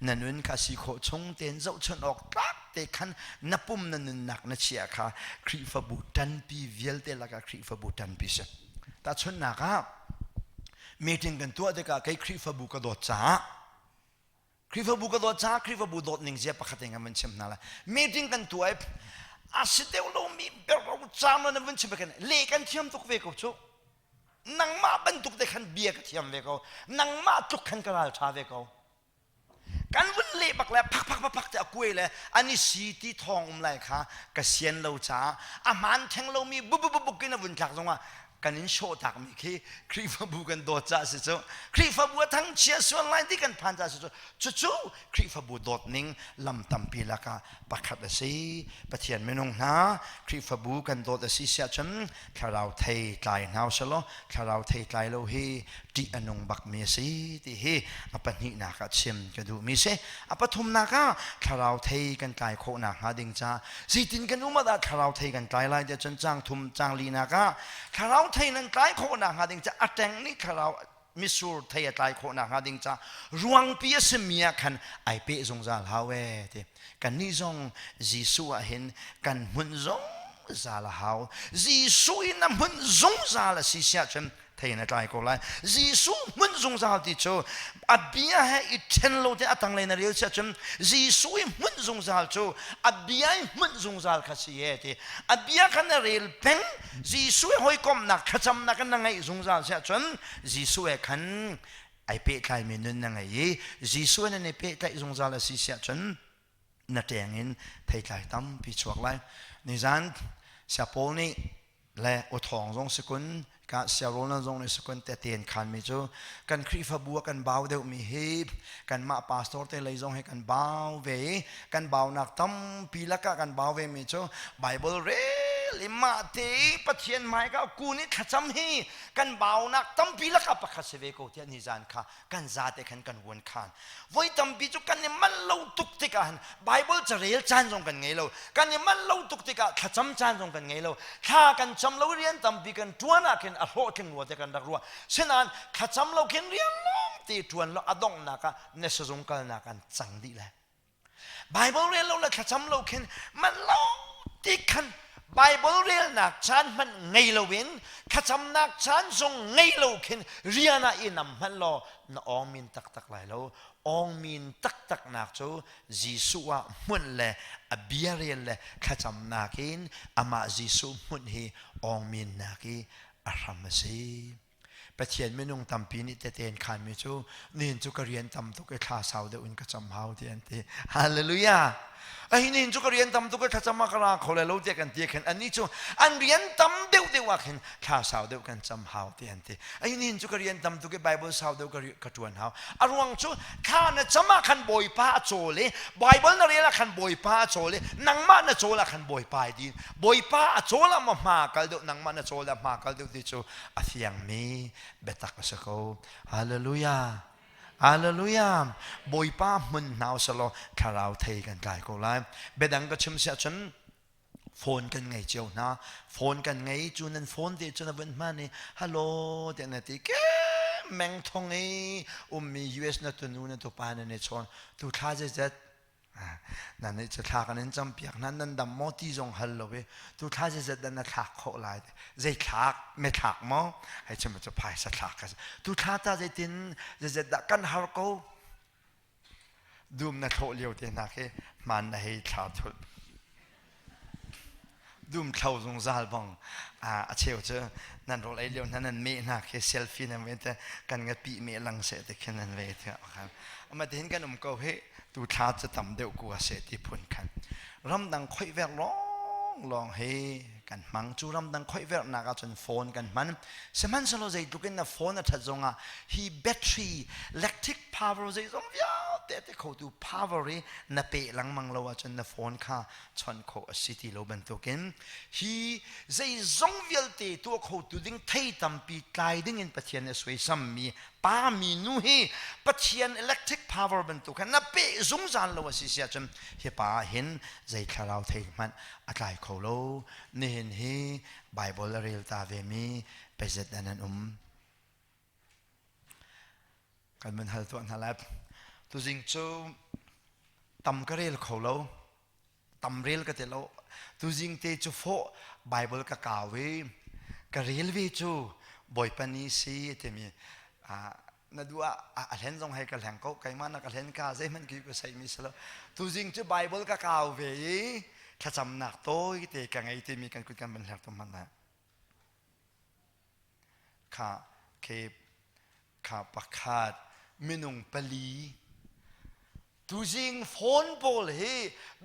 na nun kha si khawh chung tein zohchunh awk tlak te khan na pum na nunnak na chia kha Khrihfabu ṭanpi vialte lakah Khrihfabu ṭanpi si tahchunhnak ah meeting kan tuah tikah kei Khrihfabu ka dawt caah Khrihfabu ka dawt caah Khrihfabu dawt ning zia pakhat in kan van chim hna lai. Meeting kan tuah i a si deuh lomi berro caan na van chim kan le kan thiam tuk ve ko cu. Nangmah bantuk te khan bia ka thiam ve ko. Nangmah tluk khan ka ral tha ve ko. Kan vun leh bak le phak phak phak phak te a kuai le an i si ti thawng um lai kha ka sian lo caah a hmaan theng lomi bu bu bu buk in a vun thlak zongah kan in sawhtakmi khi Khrihfabu kan dawt caah si cu Khrihfabu a thangchia sual lai ti kan phan caah si cu cucu Khrihfabu dawt ning lam tampi lakah pakhat a si Pathian minung hna Khrihfabu kan dawt a si siah cun thlarau thei tlai hna usih thlarau thei tlai lo hi ṭih a nung bakmi a si ti hi a pahnihnak ah chim ka duhmi si a pathumnak ah thlarau thei kan tlai khawh nakhnga ding ca zeitin kan um ah dah thlarau thei kan tlai lai tiah cun caang thum caang linak ah thlarau thei nan tlai khawh nakhnga ding ca a ṭeng nih thlarau misur thei a tlai khawh nakhnga ding ca ruangpi a simi ah khan ai peh zungzal hau ee ti kannih zong Jesuh ah hin kan hmun zungzal a hau Jesuh in a hmun zungzal a si siah cun. Thei na tlai ko lai. Jesuh hmun zungzal ti cu a bia he i ṭhen lo te a tanglei na rel siah cun Jesuh i hmunh zungzal cu a bia i hmunh zungzal kha si e ti. A bia kha na rel peng Jesuh i hawikomhnak thlacamnak in na ngeih zungzal siah cun Jesuh he khan ai pehtlaimi nun na ngei i Jesuh nan i pehtlaih zungzal a si siah cun na ṭeng in theitlai tampi chuak lai. Nizan Saya Paul nih le awthawng zong si kun ka siarol nan zong nih si kun teten khanmi cu kan Khrihfabu ah kan bau deuhmi hi kanmah pastor te lei zong hi kan bau ve i kan baunak tampi lakah kan bau ve mi cu Bible rel i mah te i Pathian hmaika kun i thlacam hi kan baunak tampi lakah pakhat si ve ko tiah nizan kha kan zate khan kan vuan khan voi tampi cu kan i manh lo tuk tikah han Bible carel caan zong kan ngei lo kan i manh lo tuk tikah thlacam caan zong kan ngei lo thla kan cam lo rian tampi kan tuan ah khin a hlawhtling rua te kan rak ruah sinain thlacam lo khin rian lawng te tuan lo a donghnak ah na sazung kalnak an cang dih lai Bible rel lo le thlacam lo khin man lo ti khan Bible relnak caan hmanh ngei loin thlacamnak caan zong ngei lo khin rian ah i nam hmanh law na awngmin taktak lai lo. Awngmin taktaknak cu Jesuh ah hmunh le a bia rel le thlacamnak in amah Jesuh hmunh hi awngminnak i a hram a si. Pathian minung tampi nih tete an khanmi cu nihin cu ka rian tam tuk i thla sau deuh in ka cam hau ti an ti. Hallelujah! Ai nihin cu ka rian tam tuk i thlacam ah ka ra kho lai lo tiah kan ti khin annih cu an rian tam deuh deuh ah khin thla sau deuh kan cam hau ti an ti. Ai nihin cu ka rian tam tuk i Bible sau deuh ka ṭuan hau. A ruang cu thla na cam ah khan Bawipa a cawl i Bible na rel ah khan Bawipa a cawl i nangmah na cawl ah khan Bawipa ai din. Bawipa a cawl ah maw hma kal deuh nangmah na cawl ah hma kal deuh ti cu a fiangmi biatak a si ko. Hallelujah. Hallelujah. Bawipa hmun hna usalaw thlarau thei kan tlai ko lai. Biadang ka chim siah cun phone kan ngei cio hna. Phone kan ngei cu nan phone te cu na vun hman i hello tiah na ti ke meng thong i ummi US na tunu na tupa nan i chawn tu thla zeizat Nan nih cu thla kan in campiak hna nan dam maw ti zong hal lo i tu thla zeizat dah na thlak khawh lai zei thlak me thlak maw hei chim cu phaisa thlak ka tu thla ta zeitin zeizat dah kan har ko dum na thlawh lio te hna khi hmaan na hei thla thulh Dum thlo zungzal bang a cheu cu nan rawl ei lio hna nan meh hna khi selfie nan ve te kan ngapi meh lang seh te khin nan ve te khan ama tihin kan um ko hi tu thla cu tam deuh ku se ti phun khan ramdang khoi ver long long hi kan hmang cu ramdang khoi ver nak ahcun phone kan hman sihmanhsehlaw zeitluk in na phone a that zongah hi battery electric power zeizong vialte te khotu power i na pe lengmang lo ahcun na phone kha chawnh khawh a si ti lo bantukin hi zeizong vialte tuah khotu ding thei tampi tlai ding in Pathian nih a suaisammi pa mi nu hi Pathian electric power bantuk khan na peh zungzal lo a si si ahcun hi pa ah hin zei thlarau thei hmanh a tlai kho lo nihin hi Bible a rel ta ve mi pezet an an um kan van hal tuah hna lai tuzing cu tam ka rel kho lo tam rel ka ti lo tuzing te cu fawh Bible ka kau i ka rel ve cu Bawipa ni si timi na duh ah a hlen zong hei ka hleng ko keimah na ka hlen ka zeihmanh khi ka seimi si lo tuzing cu Bible ka kau ve i thlacamnak tawi te ka ngei timi kan kut kan van hlek tu hmanh kha ke kha pakhat minung pali tuzing phone pawl hi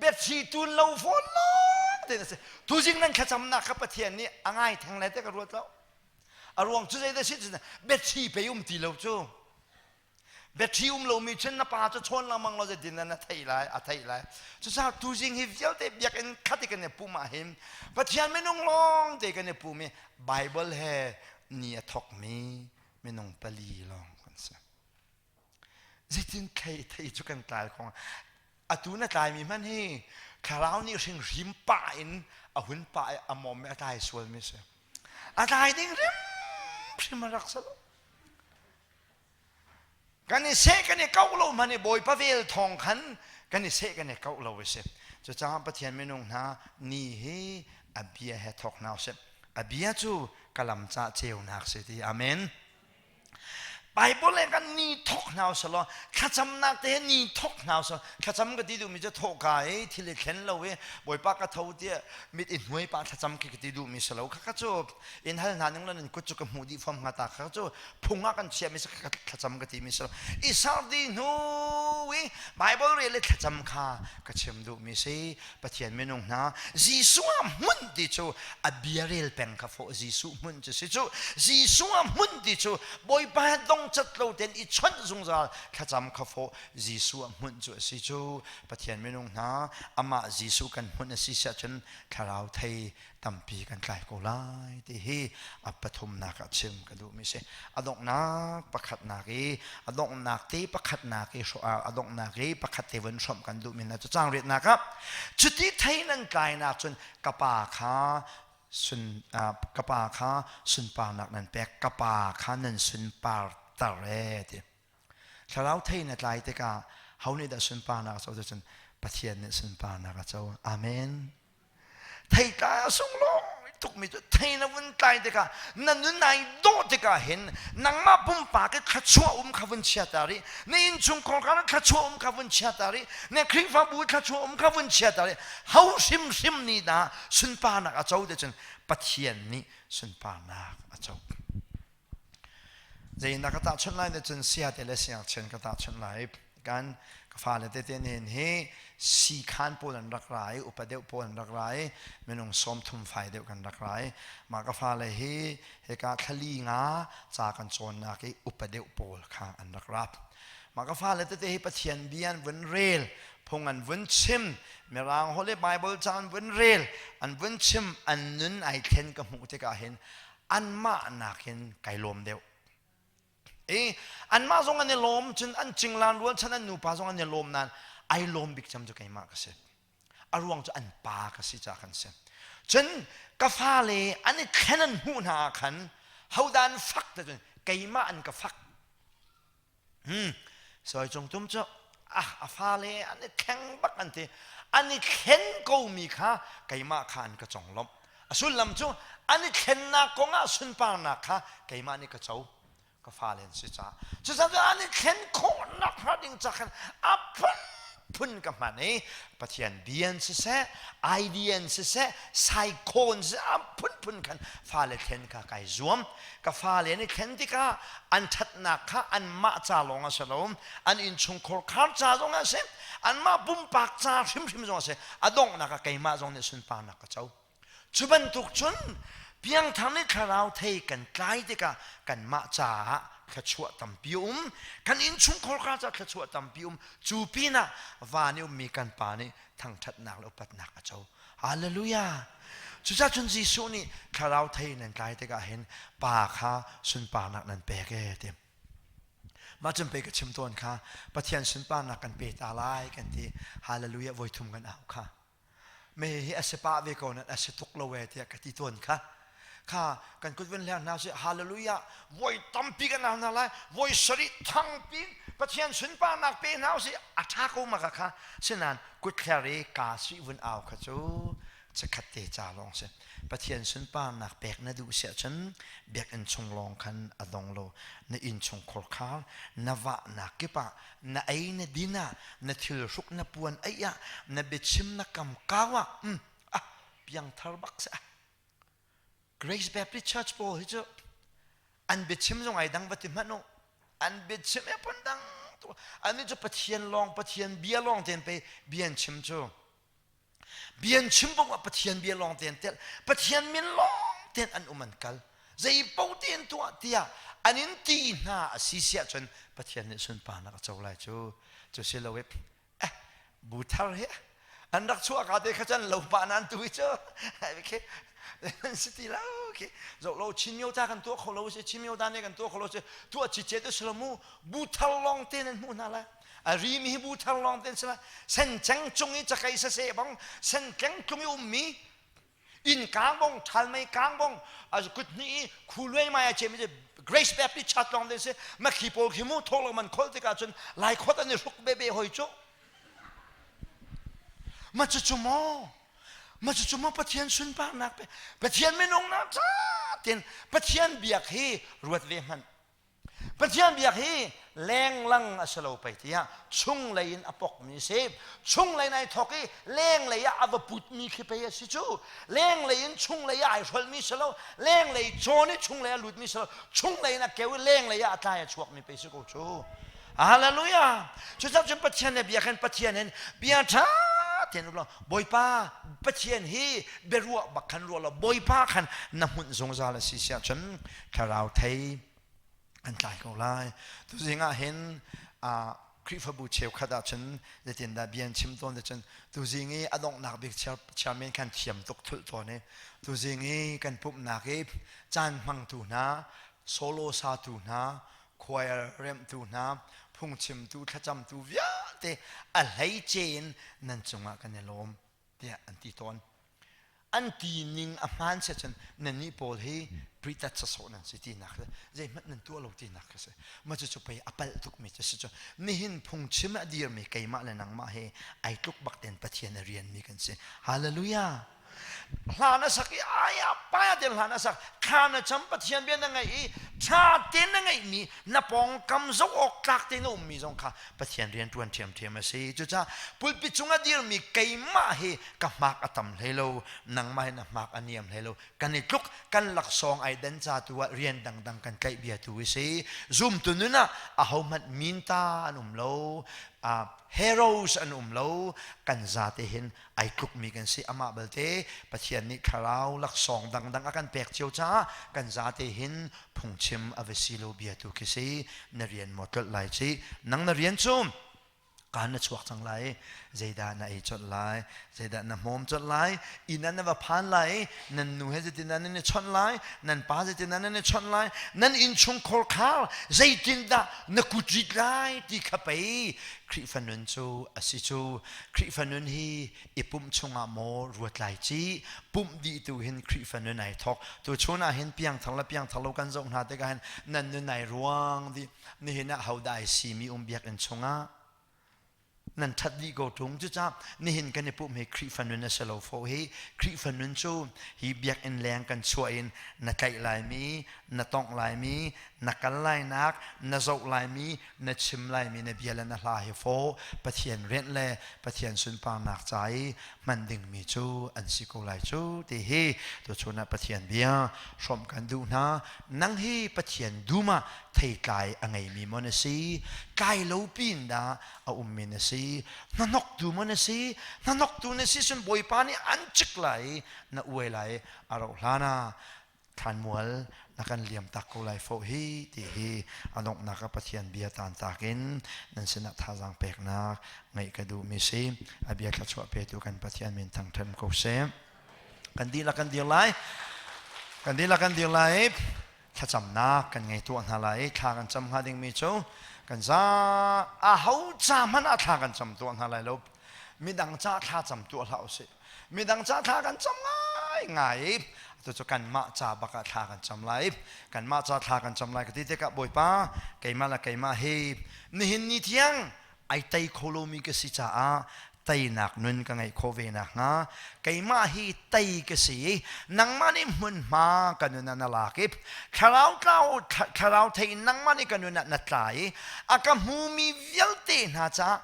biathli tun lo phone lawng te na si tuzing nan thlacamnak kha Pathian nih a ngai theng lai te ka ruat lo a ruang cu zei dah si biathli pei um ti lo cu biathli um lomi cun na pa cu chawn lengmang lo zeitin na theih lai a theih lai cucaah tuzing hi vialte biakinn khat i kan i pum ah hin Pathian minung lawng te kan i pum i Bible he ni a thawkmi minung pali lawng kan si zeitin thei thei cu kan tlai kong atu na tlaimi hmanh hi thlarau nih hringhrim pah in a hun pah i a mawm i a tlai sualmi si a tlai ding hrimhrim a rak si lo Kan i seh kan i kauh lo hmanh i Bawipa vel thawng khan kan i seh kan i kauh lo a si. Cucaah Pathian minung hna ni hi a bia he thawk hna usih. A bia cu ka lam ca ceunak si ti. Amen. Bible le kan ni thok hna usalaw thlacamnak te ni thok hna usalaw thlacam ka ti duhmi cu thawhka i thil i thlen lo i Bawipa ka tho tiah mit i hnuai pa thlacam khi ka ti duhmi si lo kha cu in hal hna ning lo nan kut cu ka hmuh dih fom hnga ta kha cu phung ah kan chiahmi si kha thlacam ka timi si lo i sardi hnu i Bible rel i thlacam kha ka chim duhmi si Pathian minung hna Jesuh ah hmun ti cu a bia rel peng kha fawh Jesuh hmun cu si cu Jesuh ah hmun ti cu Bawipa he dongcat lo tein i chawnh zungzal thlacam kha fawh Jesuh ah hmun cu a si cu Pathian minung hna amah Jesuh kan hmun a si siah cun thlarau thei tampi kan tlai ko lai ti hi a pathumnak ah chim ka duhmi si. A donghnak pakhatnak i a donghnak te pakhatnak i a donghnak i pakhat te vun hrawmh kan duhmi hna cu caang riatnak ah cuti thei nan tlainak cun ka pa kha sun ka pa kha sunparnak nan pek ka pa kha nan sunpar ter e ti thlarau thei na tlai tikah ho nih dah sunparnak a co cun Pathian nih sunparnak a co amen Theitlai a sunglawi tukmi cu thei na vun tlai tikah na nun ai dawh tikah hin nangmah pumpak i thluachuah um kha vun chia ta rih na innchungkhar kha thluachuah um kha vun chia ta rih na Khrihfabu thluachuah um kha vun chia ta rih ho hrimhrim nih dah sunparnak a co te cun Pathian nih sunparnak a co. Zeinak ka tahchunh lai na cun siate le siangchian ka tahchunh lai. Kan ka fale tete nen hi siikhan pawl an rak ra i upa deuh pawl an rak ra i minung 30 fai deuh kan rak ra i mah ka fale hi hika thlali nga ca kan cawnnak i upa deuh pawl kha an rak ra. Mah ka fale tete hi Pathian bia an vun rel, phung an vun chim, Mirang holh i Bible ca an vun rel, an vun chim, an nun ai thlen ka hmuh tikah hin anmah nakin kai lawm deuh. I anmah zong an i lawm cun an cinglan rualchan an nupa zong an i lawm nain ai lawm bik cem cu keimah ka si. A ruang cu an pa ka si caah kan si. Cun ka fale an i thlen an hmuh hna ah khan hodah an fak te cun keimah an ka fak. Hmm. Soi cung tum cu ah a fale an i thleng bak an ti. An i thlen komi kha keimah kha an ka conglawmh. A sullam cu an i thlennak kong ah sunparnak kha keimah nih ka co. Ka fale an si caah. Cucaah an i thlen khawhnak hnga ding ca khan a phunphun ka hman i Pathian bia in siseh, idea in siseh, psycho in siseh, a phunphun khan fale thlen kha kai zuam. Ka fale an i thlen tikah an ṭhatnak kha anmah ca lawng a si lo, an innchungkhar khar ca zong a si, anmah pumpak ca hrimhrim zong a si. A donghnak ah keimah zong nih sunparnak ka co. Cu bantuk cun piangthar nih thlarau thei kan tlai tikah kanmah caah thluachuah tampi um, kan innchungkhar kha caah thluachuah tampi um. Cu pinah van i ummi kan Pa nih thangṭhatnak le upatnak a co. Hallelujah! Cucaah cun Jesuh nih thlarau thei nan tlai tikah hin Pa kha sunparnak nan pek ee ti. Mah cun pei ka chim tawn kha Pathian sunparnak kan pe ta lai kan ti. Hallelujah voi thum kan au kha. Me hi a si pah ve ko nan a si tuk lo ee tiah ka ti tawn kha. Kha kan kut vun hleng hna sih hallelujah voi tampi kan au hna lai voi sarih thangpi Pathian sunparnak pe hna usih a ṭha ko ma ka kha sinan kut thler i kaa sih vun au kha cu chikkhat te ca lawng si Pathian sunparnak pek na duh si ahcun biakinn chung lawng khan a dong lo na inn chung khurkhar na vahnak kip ah na ei na din ah na thil hruk na puan ei ah na biachim na kam kau ah mm, ah piangthar bak si ah Grace Baptist Church pawl hi cu an biachim zong ai dang va ti hmanh u an biachim e phun dang ani cu Pathian lawng Pathian bia lawng ten pe bia an chim cu bia an chim bok ah Pathian bia lawng ten tel Pathian min lawng ten an um an kal zei po ten tuah tiah an in ti hna a si siah cun Pathian nih sunparnak a co lai cu cu si lo eh bu thar hi an rak chuah ka te kha cun lo pa nan tu hi cu khi nan si ti lo khi zoh lo Chin myo ta kan tuah kho lo si Chin myo ta ne kan tuah kho lo si tuah chi che tu si lo mu bu thar long te nan hmuh hna lai a ri mi hi bu thar long ten si lai sen cheng cung i cakei sa se bang sen tleng tlung i ummi inn kang bong ṭhal mei kang bong a kut hnih i khu luai mai a cem Grace Baptist Church lawng te si makhi pawl khi mu thawk lo man khol tikah cun lai khot an i hruk bebe hoi cu ma cu cu maw ma cu cu maw Pathian sunparnak pe Pathian minung na ca. Ten Pathian biak hi ruat ve hmanh. Pathian biak hi lenglang a si lo pei tiah chunglei in a pokmi si. Chunglei in ai thawk i lenglei ah a va putmi khi pei a si cu. Lenglei in chunglei ah ai hrolhmi si lo. Lenglei cawn i chunglei a lutmi si lo. Chunglei in a keu i lenglei ah a tlai a chuakmi pei si ko cu. Hallelujah! Cucaah cun Pathian le bia khan Pathian in bia ṭha tein ulaw Bawipa Pathian hi biaruah bak khan ruah law Bawipa khan na hmunh zungzal a si siah cun thlarau thei an tlai ko lai. Tuzing ah hin Khrihfabu cheukhat ahcun zeitindah bia an chim tawn cun tuzing i a donghnak bik chairman khan thiam tuk thulh tawn i tuzing i kan pumhnak i caan hmangtu hna solo satu hna choir remhtu hna phungchimtu thlacamtu vialte a hleice in nan cungah kan i lawm tiah an ti tawn an ti ning a hmaan si cun nannih pawl hi pritat sasawh nan si tinak zeihmanh nan tuah lo tinak khi si mah cucu pei a palh tukmi cu si cu nihin phungchim a dirmi keimah le nangmah he ai tluk bak ten Pathian a rianmi kan si hallelujah hla na sak i aya paya ten hla na sak thla na cam Pathian bia na ngaih i ṭha te na ngeihmi na pawngkam zoh awk tlak te na ummi zong kha Pathian rian ṭuan ṭhiamṭhiam a si cucaah pulpit cung a dirmi keimah hi ka hmak a tam hlei lo nangmah hi na hmak a niam hlei lo kan i tluk kan laksawng ai dan ca tu ah rian dangdang kan tlaih bia tu a si zumtu nun ah ahohmanh minta an um lo heroes an um lo kan zate hin ai tlukmi kan si amah balte Pathian nih thlarau laksawng dangdang a kan pek cio caah kan zate hin phungchim a va si lo bia tu khi si na rian maw tlolh lai ci nang na rian cu kaan na chuak cang lai zeidah na ei colh lai zeidah na hmawm colh lai inn ah na va phan lai nan nu he zeitindah nan i chawnh lai nan pa zeitindah nan i chawnh lai nan innchungkhar khar zeitindah na kut rit lai ti kha pei Khrihfa nun cu a si cu Khrihfa nun hi i pumh chungah maw ruat lai ci pumh dih tu hin Khrihfa nun ai thawk tu chun ah hin piangthar le piangthar lo kan zoh hna tikah hin nan nun ai ruang dih nihin ah hodah ai simi um biakinn chungah nan ṭhat dih ko ṭung cucaah nihin kan i pumh hi Khrihfa nun a si lo fo hi Khrihfa nun cu hi biakinn leng kan chuah in na tlaih laimi na tongh laimi na kal lainak na zoh laimi na chim laimi na bia le na hla hi fawh Pathian rianh le Pathian sunparnak ca i hman dingmi cu an si ko lai cu ti hi tuchun ah Pathian bia hrawmh kan duh hna nang hi Pathian dum ah theitlai a ngeimi maw na si tlai lo pin dah a ummi na si hnahnoktu maw na si hnahnoktu na si sun Bawipa nih an cik lai na uai lai a rauh hlan ah thlanmual na kan liam tak ko lai fo hi ti hi a donghnak ah Pathian bia tantak in nan sinah thazaang peknak ngeih ka duhmi si a bia thluachuah petu kan Pathian min thangṭhat ko seh kan dihlak kan dir lai kan dihlak kan dir lai thlacamnak kan ngei tuah hna lai thla kan cam hnga dingmi cu kan za a ho ca hmanh ah thla kan cam tuah hna lai lo midang ca thla cam tuah hlah usih midang ca thla kan cam ngai ngai atu cu kanmah ca bak ah thla kan cam lai kanmah ca thla kan cam lai ka ti tikah bawipa keimah le keimah hi nihin ni tiang ai tei kho lomi ka si caah teinak nun ka ngeih khawh ve nakhnga keimah hi tei ka si i nangmah nih hmunhma ka nun ah na lak i thlarau tlau thlarau thei in nangmah nih ka nun ah na tla i a ka hmumi vialte hna caah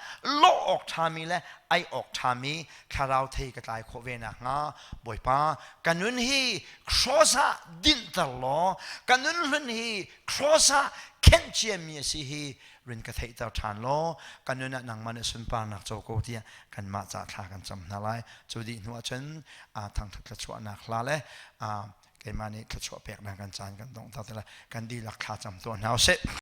lawh awk ṭhami le ai awk ṭhami thlarau thei ka tlai khawh ve nakhnga Bawipa ka nun hi cross ah dinhter law ka nun hlun hi cross ah khenh ciami a si hi rin ka theihter ṭhan law ka nun ah nangmah nih sunparnak co ko tiah kanmah ca thla kan cam hna lai cu dih hnu ahcun thangṭhat thluachuahnak hla le keimah nih thluachuah peknak kan caan kan donghter te lai kan dihlak thla cam tuah hna usih.